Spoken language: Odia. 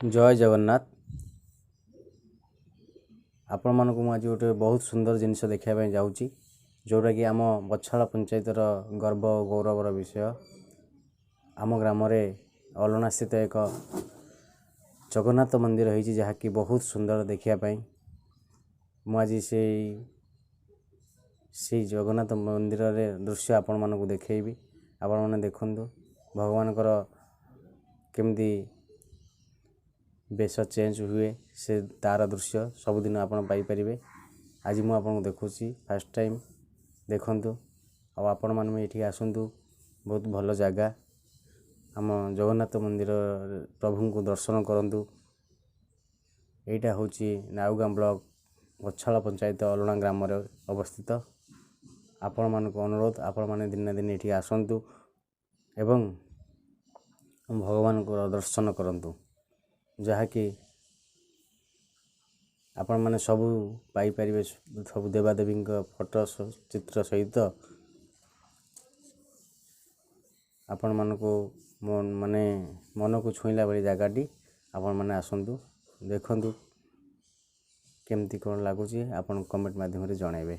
ଜୟ ଜଗନ୍ନାଥ। ଆପଣମାନଙ୍କୁ ମୁଁ ଆଜି ଗୋଟେ ବହୁତ ସୁନ୍ଦର ଜିନିଷ ଦେଖିବା ପାଇଁ ଯାଉଛି, ଯେଉଁଟାକି ଆମ ବଛାଳ ପଞ୍ଚାୟତର ଗର୍ବ ଓ ଗୌରବର ବିଷୟ। ଆମ ଗ୍ରାମରେ ଅଲଣାସ୍ଥିତ ଏକ ଜଗନ୍ନାଥ ମନ୍ଦିର ହେଇଛି, ଯାହାକି ବହୁତ ସୁନ୍ଦର ଦେଖିବା ପାଇଁ। ମୁଁ ଆଜି ସେଇ ଜଗନ୍ନାଥ ମନ୍ଦିରରେ ଦୃଶ୍ୟ ଆପଣମାନଙ୍କୁ ଦେଖେଇବି। ଆପଣମାନେ ଦେଖନ୍ତୁ ଭଗବାନଙ୍କର କେମିତି ବେଶ ଚେଞ୍ଜ ହୁଏ, ସେ ତା'ର ଦୃଶ୍ୟ ସବୁଦିନ ଆପଣ ପାଇପାରିବେ। ଆଜି ମୁଁ ଆପଣଙ୍କୁ ଦେଖୁଛି ଫାର୍ଷ୍ଟ ଟାଇମ୍, ଦେଖନ୍ତୁ। ଆଉ ଆପଣମାନେ ବି ଏଠିକି ଆସନ୍ତୁ, ବହୁତ ଭଲ ଜାଗା। ଆମ ଜଗନ୍ନାଥ ମନ୍ଦିର ପ୍ରଭୁଙ୍କୁ ଦର୍ଶନ କରନ୍ତୁ। ଏଇଟା ହେଉଛି ନାଉଗାଁ ବ୍ଲକ ବଛାଳ ପଞ୍ଚାୟତ ଅଲଣା ଗ୍ରାମରେ ଅବସ୍ଥିତ। ଆପଣମାନଙ୍କୁ ଅନୁରୋଧ, ଆପଣମାନେ ଦିନେ ନା ଦିନେ ଏଠିକି ଆସନ୍ତୁ ଏବଂ ଭଗବାନଙ୍କର ଦର୍ଶନ କରନ୍ତୁ, ଯାହାକି ଆପଣମାନେ ସବୁ ପାଇପାରିବେ, ସବୁ ଦେବାଦେବୀଙ୍କ ଫଟୋ ଚିତ୍ର ସହିତ। ଆପଣମାନଙ୍କୁ ମାନେ ମନକୁ ଛୁଇଁଲା ଭଳି ଜାଗାଟି। ଆପଣମାନେ ଆସନ୍ତୁ, ଦେଖନ୍ତୁ କେମିତି କ'ଣ ଲାଗୁଛି, ଆପଣ କମେଣ୍ଟ ମାଧ୍ୟମରେ ଜଣାଇବେ।